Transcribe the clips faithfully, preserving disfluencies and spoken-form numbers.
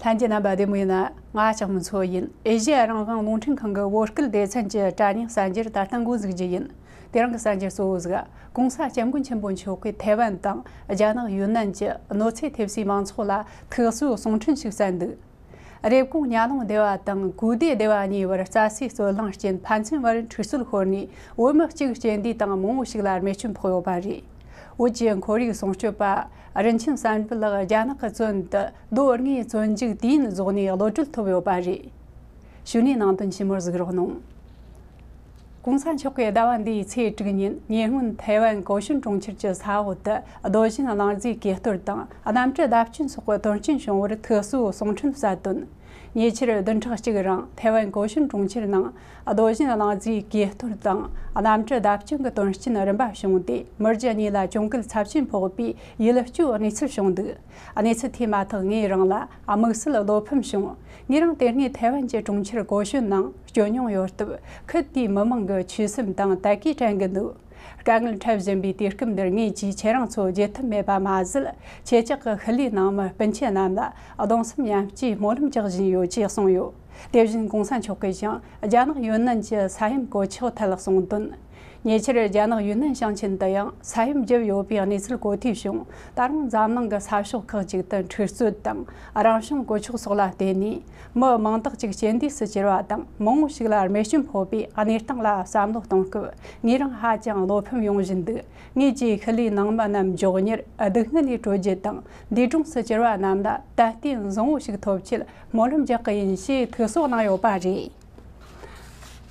ལྷན་རྒྱས་རྣམ་པ་བདེ་མོ་ཡིན་ན། ང་ལྕགས་མོ་མཚོ་ཡིན། ཨེ་ཤེ་ཡ་རང་དབང་རླུང་འཕྲིན་ཁང་གི་བོད་སྐད་སྡེ་ཚན་གྱི་དྲ་བརྙན་གསར་འགྱུར་ད་ལྟ་འགོ་འཛུགས་རྒྱུ་ཡིན། དེ་རིང་གི་གསར་འགྱུར་གཙོ་བོ་ཟིག་གོང་ས་སྐྱབས་མགོན་ཆེན་པོ་མཆོག་གིས་ཐའེ་ཝན་དང་རྒྱ་ནག་ཡུན་ནན་གྱི་གནོད་འཚེ་ཐེབས་སའི་མང་ཚོགས་ལ་ཐུགས་གསོའི་གསུང་འཕྲིན་ཞིག་གསན་འདུག་རེབ་གོང་ཉ་ལོང་སྡེ་བ་དང་ཀུའུ་ཏེ་སྡེ་བ་གཉིས་བར་རྩ་སའི་རྩོད་གླེང་རྐྱེན་ཕན་ཚུན་བར་འཁྲུག་རྩོད་ཤོར་ནས་བོད་མི་གཅིག་རྐྱེན་འདས་དང་མང་བོ་ཞིག་ལ་རྨས་སྐྱོན་ཕོག་ཡོད་པ་རེད། བོད་ཀྱི་ཁོར་ཡུག་སྲུང་སྐྱོབ་པ་རིན་ཆེན་བསམ་འགྲུབ་ལགས་རྒྱ་ནག་གི་བཙོན་དུ་ལོ་ལྔའི་བཙོན་འཇུག་དུས་ཡུན་རྫོགས་ནས་གློད་གྲོལ་ཐོབ་ཡོད་པ་རེད། གཞུག་ནས་ནང་དོན་ཞིབ་མོར་གཟིགས་རོགས་གནང་། གོང་ས་མཆོག་གིས་ཟླ་བ་འདིའི་ཚེས་དྲུག་ཉིན་ཉེ་སྔོན་ཐའེ་ཝན་གོ་ཤོན་གྲོང་ཁྱེར་གྱི་ས་འོག་ཏུ་རྡོ་བཞིན་གླང་རྫས་གས་གཏོར་དང་གནམ་གྲུ་བརྡབ་སྐྱོན་སོགས་ཀྱི་དོན་རྐྱེན་བྱུང་བར་ཐུགས་གསོའི་གསུང་འཕྲིན་གསལ་དོན། ཉེ་ཆར་བདུན་ཕྲག་གཅིག་རིང་ཐའེ་ཝན་གོ་ཤོན་གྲོང་ཁྱེར་ནང་རྡོ་བཞིན་གླང་རྫས་གས་གཏོར་དང་གནམ་གྲུ་བརྡབ་སྐྱོན་གྱི་དོན་རྐྱེན་རིམ་པ་བྱུང་སྟེ། མི་རྒྱུ་གཉིས་ལ་གྱོང་གུད་ཚབས་ཆེན་ཕོག་པའི་ཡིད་སྐྱོའི་གནས་ཚུལ་བྱུང་འདུག་གནས་ཚུལ་དེ་མ་ཐག་ངའི་རིང་ལ་དམིགས་བསལ་བློ་ཕམ་བྱུང་། ངེད་རང་དེ་སྔའི་ཐའེ་ཝན་གྱི་གྲོང་ཁྱེར་གོ་ཤོན་ནང་བསྐྱོད་མྱོང་ཡོད་སྟབས། ཁུལ་དེའི་མི་མང་གི་ཆོད་སེམས་དང་དད་གུས་དྲན་གྱི་འདུག་དཀའ་ངལ་འཕྲད་བཞིན་པའི་དུས་སྐབས་འདིར་ངས་ཀྱིས་ཁྱེད་རང་ཚོ་བརྗེད་ཐབས་མེད་པ་མ་ཟད། ཁྱེད་ཅག་གི་ཤུལ་ལུས་ནང་མི་སྤུན་མཆེད་རྣམས་ལ་གདུང་སེམས་མཉམ་སྐྱེའི་སྨོན་ལམ་རྒྱག་བཞིན་ཡོད་ཅེས་གསུངས་ཡོད། དེ་བཞིན་གོང་ས་མཆོག་གིས་ཀྱང་རྒྱ་ནག་ཡུན་ནན་གྱི་ས་ཡོམ་གོད་ཆག་ཐད་གསུངས་དོན། ཉེ་ཆར་རྒྱ་ནག་ཡུན་ནན་ཞིང་ཆེན་དུ་ཡང་ས་ཡོམ་བརྒྱབ་ཡོད་པའི་གནས་ཚུལ་གོ་ཐོས་བྱུང་། ད་རུང་འཛམ་གླིང་གི་ས་ཕྱོགས་ཁག་ཅིག་ཏུ་འཁྲུག་རྩོད་དང་རང་བྱུང་གོད་ཆག་སོགས་ལ་བརྟེན་ནས་མི་མང་དག་ཅིག་རྐྱེན་འདས་སུ་གྱུར་བ་དང་། མང་བོ་ཞིག་ལ་རྨས་སྐྱོན་ཕོག་པའི་གནས་སྟངས་ལ་བསམ་བློ་གཏོང་སྐབས། ངེད་རང་ཧ་ཅང་བློ་ཕམ་ཡོང་བཞིན་འདུག་ངེད་ཀྱི་ཤུལ་ལུས་ནང་མི་རྣམས་མགྱོགས་མྱུར་སྡུག་བསྔལ་ལས་གྲོལ་རྒྱུ་དང་། འདས་གྲོངས་སུ་གྱུར་བ་རྣམས་ལ་དད་རྟེན་བཟང་བོ་ཞིག་ཐོབ་ཆེད་སྨོན་ལམ་རྒྱག་གི་ཡིན་ཞེས་ཐུགས་གསོ་གནང་ཡོད་པ་རེད།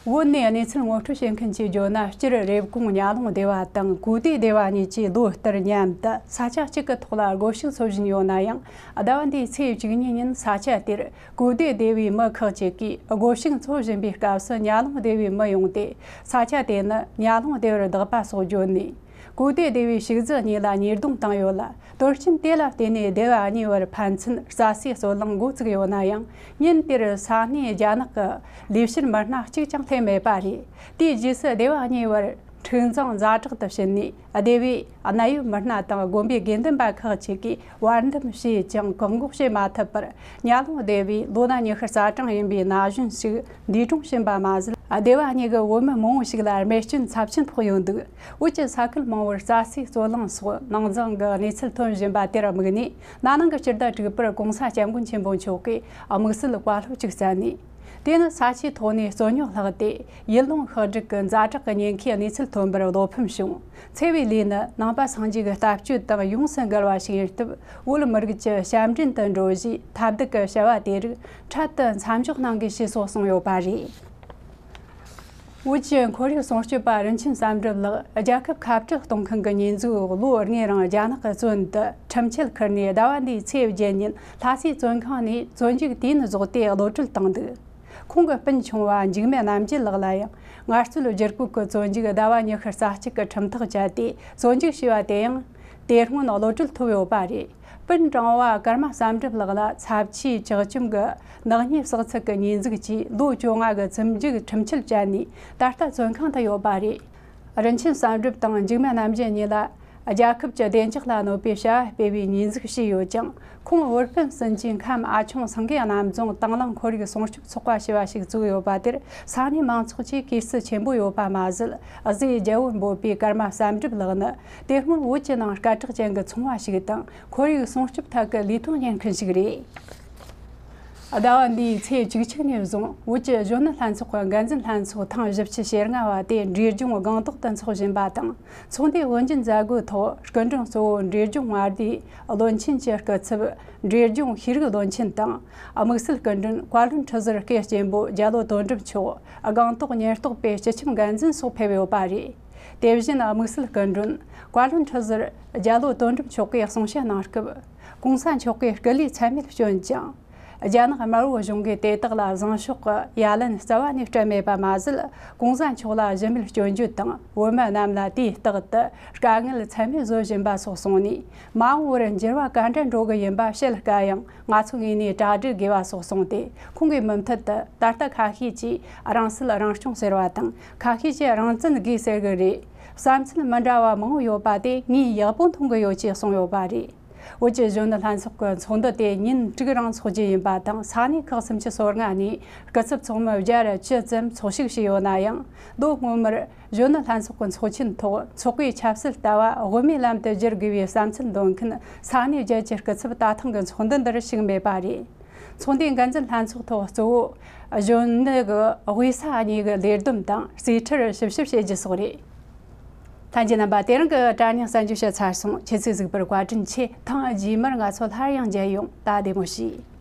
བོད་ནས་གནས་ཚུལ་ངོ་སྤྲོད་བྱེད་མཁན་གྱིས་བརྗོད་ན། སྤྱིར་རེབ་གོང་ཉ་ལོང་སྡེ་བ་དང་ཀུའུ་ཏེ་སྡེ་བ་གཉིས་ཀྱིས་ལོ་ལྟར་མཉམ་དུ་ས་ཆ་གཅིག་གི་ཐོག་ལ་སྒོ་ཕྱུགས་འཚོ་བཞིན་ཡོད་ན་ཡང་། ཟླ་བ་འདིའི་ཚེས་བཅུ་གཉིས་ཉིན་ས་ཆ་དེར་ཀུའུ་ཏེ་སྡེ་བའི་མི་ཁག་ཅིག་གིས་སྒོ་ཕྱུགས་འཚོ་བཞིན་པའི་སྐབས་སུ་ཉ་ལོང་སྡེ་བའི་མི་ཡོང་སྟེ། ས་ཆ་དེ་ནི་ཉ་ལོང་སྡེ་བར་བདག་པ་སོགས་བརྗོད་ནས། ཀུའུ་ཏེ་སྡེ་བའི་ཕྱུགས་རྫི་གཉིས་ལ་ཉེས་རྡུང་བཏང་ཡོད་ལ། དོན་རྐྱེན་དེ་ལ་བརྟེན་ནས་སྡེ་བ་གཉིས་བར་ཕན་ཚུན་རྩ་སའི་རྩོད་གླེང་འགོ་བཙུགས་ཡོད་ན་ཡང་། ཉིན་དེར་ས་གནས་རྒྱ་ནག་གི་ལས་བྱེད་མི་སྣ་གཅིག་ཀྱང་སླེབས་མེད་པ་རེད། དེའི་རྗེས་སུ་སྡེ་བ་གཉིས་བར་འཁྲུག་འཛིང་ཛ་དྲག་ཏུ་ཕྱིན་ནས། སྡེ་བའི་གནད་ཡོད་མི་སྣ་དང་དགོན་པའི་དགེ་འདུན་པ་ཁག་ཅིག་གིས་བར་འདུམ་བྱས་ཀྱང་བཀག་འགོག་བྱེད་མ་ཐུབ་པར། ཉ་ལོང་སྡེ་བའི་ལོ་ན་ཉི་ཤུ་རྩ་གྲངས་ཡིན་པའི་ན་གཞོན་ཞིག་འདས་གྲོངས་ཕྱིན་པ་མ་ཟད། སྡེ་བ་གཉིས་ཀྱི་བོད་མི་མང་བོ་ཞིག་ལ་རྨས་སྐྱོན་ཚབས་ཆེན་ཕོག་ཡོད་འདུག་བོད་ཀྱི་ས་ཁུལ་མང་བོར་རྩ་སའི་རྩོད་གླེང་སོགས་ནང་འཛིང་གི་གནས་ཚུལ་ཐོན་བཞིན་པ་དེར་དམིགས་ནས། ན་ནིང་གི་སྤྱི་ཟླ་དྲུག་པར་གོང་ས་སྐྱབས་མགོན་ཆེན་པོ་མཆོག་གིས་དམིགས་བསལ་བཀའ་སློབ་ཅིག་སྩལ་ནས། དེ་ནི་ས་ཆའི་ཐོག་ནས་རྩོད་རྙོག་ལྷགས་ཏེ། ཡུལ་ལུང་ཤག་སྒྲིག་གི་ཛ་དྲག་གི་ཉེན་ཁའི་གནས་ཚུལ་ཐོན་པར་བློ་ཕམ་བྱུང་། འཚེ་བའི་ལས་ནི་ནང་པ་སངས་རྒྱས་ཀྱི་ལྟ་སྤྱོད་དང་ཡོངས་སུ་འགལ་བ་ཞིག་ཡིན་སྟབས། བོད་མི་རིགས་ཀྱི་དཔྱ་མགྲིན་དུ་འགྲོ་བཞིན་ཐབས་སྡུག་གི་བྱ་བ་དེ་རིགས་འཕྲལ་དུ་མཚམས་འཇོག་གནང་དགོས་ཞེས་སོགས་གསུངས་ཡོད་པ་རེད། བོད་ཀྱི་ཁོར་ཡུག་སྲུང་སྐྱོབ་པ་རིན་ཆེན་བསམ་གྲུབ་ལགས་རྒྱལ་ཁབ་ཁ་བྲལ་གཏོང་མཁན་གྱི་ཉེས་འཛུགས་འོག་ལོ་ལྔའི་རིང་རྒྱ་ནག་གི་བཙོན་དུ་ཁྲིམས་ཆད་ཁུར་ནས། ཟླ་བ་འདིའི་ཚེས་བརྒྱད་ཉིན་ལྷ་སའི་བཙོན་ཁང་ནས་བཙོན་འཇུག་དུས་ཡུན་རྫོགས་ཏེ་གློད་གྲོལ་བཏང་འདུག་ཁོང་གི་སྤུན་ཆུང་བ་འཇིགས་མེད་རྣམ་རྒྱལ་ལགས་ལ་ཡང་། ངལ་རྩོལ་བསྒྱུར་བཀོད་ཀྱི་བཙོན་འཇུག་ཟླ་བ་ཉི་ཤུ་རྩ་གཅིག་གི་ཁྲིམས་ཐག་བཅད་དེ་བཙོན་འཇུག་བྱས་པ་དེ་ཡང་། དེ་སྔོན་གློད་གྲོལ་ཐོབ་ཡོད་པ་རེད། སྤུན་གྲོང་བ་ཀརྨ་བསམ་གྲུབ་ལགས་ལ་ཚབས་ཆེའི་ལྕགས་ཀྱུམ་གྱི་ནག་ཉེས་བསགས་ཚུལ་གྱི་ཉེས་འཛུགས་ཀྱིས་ལོ་བཅོ་ལྔ་གི་བཙོན་འཇུག་ཁྲིམས་ཆད་བཅད་ནས། ད་ལྟ་བཙོན་ཁང་དུ་ཡོད་པ་རེད། རིན་ཆེན་བསམ་གྲུབ་དང་འཇིགས་མེད་རྣམ་རྒྱལ་གཉིས་ལ། རྒྱལ་ཁབ་ཀྱི་བདེ་འཇགས་ལ་གནོད་པའི་བྱ་བ་སྤེལ་བའི་ཉེས་འཛུགས་བྱས་ཡོད་ཀྱང་། ཁོང་བོད་ཕན་སྲིད་འཛིན་ཁམས་ཨ་ཆུང་སེང་གེ་རྣམ་རྫོང་དྭང་བླངས་ཁོར་ཡུག་སྲུང་སྐྱོབ་ཚོགས་པ་ཞེས་པ་ཞིག་བཙུགས་ཡོད་པ་དེར། ས་གནས་མང་ཚོགས་ཀྱིས་གུས་བརྩི་ཆེན་པོ་ཡོད་པ་མ་ཟད། གཟི་རྒྱལ་པོར་འབོད་པའི་ཀརྨ་བསམ་གྲུབ་ལགས་ནི། དེ་སྔོན་བོད་ཀྱི་ནང་སྐད་གྲགས་ཅན་གྱི་ཚོང་བ་ཞིག་དང་། ཁོར་ཡུག་སྲུང་སྐྱོབ་ཐད་ཀྱི་ལས་དོན་གཉེར་མཁན་ཞིག་རེད། ཟླ་བ་འདིའི་ཚེས་བཅུ་གཅིག་ཉིན་བཟུང་། བོད་ཀྱི་གཞོན་ནུ་ལྷན་ཚོགས་ཀྱི་འགན་འཛིན་ལྷན་ཚོགས་ཐེངས་བཞི་བཅུ་ཞེ་ལྔ་བ་དེ་འབྲས་ལྗོངས་སྒང་ཏོག་ཏུ་འཚོགས་བཞིན་པ་དང་། ཚོགས་འདུའི་དབུ་འབྱེད་མཛད་སྒོའི་ཐོག་སྐུ་མགྲོན་གཙོ་བོ་འབྲས་ལྗོངས་མངའ་སྡེའི་བློན་ཆེན་གྱི་སྐུ་ཚབ་འབྲས་ལྗོངས་ཤེས་རིག་བློན་ཆེན་དང་། དམིགས་བསལ་སྐུ་མགྲོན་བཀའ་བློན་ཁྲི་ཟུར་སྐུ་གཅེན་པོ་རྒྱ་ལོ་དོན་གྲུབ་མཆོག་སྒང་ཏོག་ཉེན་རྟོག་པའི་སྤྱི་ཁྱབ་འགན་འཛིན་སོགས་ཕེབས་ཡོད་པ་རེད། དེ་བཞིན་དམིགས་བསལ་སྐུ་མགྲོན་བཀའ་བློན་ཁྲི་ཟུར་རྒྱ་ལོ་དོན་གྲུབ་མཆོག་གིས་གསུང་བཤད་གནང་སྐབས། གོང་ས་མཆོག་གིས་སྐུ་ལུས་ཚད་མེད་བསྐྱོན་ཅིང་། རྒྱ་ནག་དམར་པོ་གཞུང་གིས་དེ་དག་ལ་བཟང་ཕྱོགས་ཀྱི་ཡ་ལན་རྩ་བ་ནས་སྤྲད་མེད་པ་མ་ཟད། གོང་ས་མཆོག་ལ་གཞི་མེད་སྐྱོན་བརྗོད་དང་། བོད་མི་རྣམས་ལ་དུས་རྟག་ཏུ་དཀའ་ངལ་ཚད་མེད་བཟོ་བཞིན་པ་སོགས་གསུངས་ནས། མ་འོངས་པར་འགྱུར་བ་ག་འདྲ་འགྲོ་གི་ཡིན་པ་བཤད་དཀའ་ཡང་། ང་ཚོ་ངོས་ནས་གྲ་སྒྲིག་དགོས་པ་སོགས་གསུངས་ཏེ། ཁོང་གིས་མུ་མཐུད་དུ། ད་ལྟ་ཁ་ཤས་ཀྱིས་རང་སྲིད་རང་སྐྱོང་ཟེར་བ་དང་། ཁ་ཤས་ཀྱིས་རང་བཙན་དགོས་ཟེར་གི་རེད། བསམ་ཚུལ་མི་འདྲ་བ་མང་བོ་ཡོད་པ་དེ་ངས་ཡག་པོ་མཐོང་གི་ཡོད་ཅེས་གསུངས་ཡོད་པ་རེད། བོད་ཀྱི་གཞོན་ནུ་ལྷན་ཚོགས་ཀྱི་ཚོགས་འདུ་དེ་ཉིན་དྲུག་རིང་འཚོགས་རྒྱུ་ཡིན་པ་དང་། ས་གནས་ཁག་སུམ་ཅུ་སོ་ལྔ་ནས་སྐུ་ཚབ་ཚོགས་མི་བརྒྱ་ར་བཅུ་ཙམ་ཚོགས་ཞུགས་བྱས་ཡོད་ན་ཡང་། ལོ་སྔོན་མར་གཞོན་ནུ་ལྷན་ཚོགས་ཀྱི་ཚོགས་ཆེན་ཐོག་ཚོགས་པའི་ཆབ་སྲིད་ལྟ་བ་དབུ་མའི་ལམ་དུ་བསྒྱུར་དགོས་པའི་བསམ་ཚུལ་འདོན་མཁན་ས་གནས་བརྒྱད་ཀྱི་སྐུ་ཚབ་ད་ཐེངས་ཀྱི་ཚོགས་འདུ་འདིར་ཞུགས་མེད་པ་རེད། ཚོགས་འདུའི་འགན་འཛིན་ལྷན་ཚོགས་ཐོག་གཙོ་བོ་གཞོན་ནུ་གི་དབུས་ས་གཉིས་ཀྱི་ལས་བསྡོམས་དང་རྩིས་ཁྲར་ཞིབ་ཞིབ་བྱེད་རྒྱུ་སོགས་རེད། ལྷན་རྒྱས་རྣམ་པ། དེ་རིང་གི་དྲ་བརྙན་གསར་འགྱུར་བཤད་ཚར་སོང་། ཁྱེད་ཚོས་གཟིགས་པར་བཀའ་དྲིན་ཆེ། ཐེངས་རྗེས་མར་ང་ཚོ་སླར་ཡང་མཇལ་ཡོང་། ད་བདེ་མོ་བྱོས།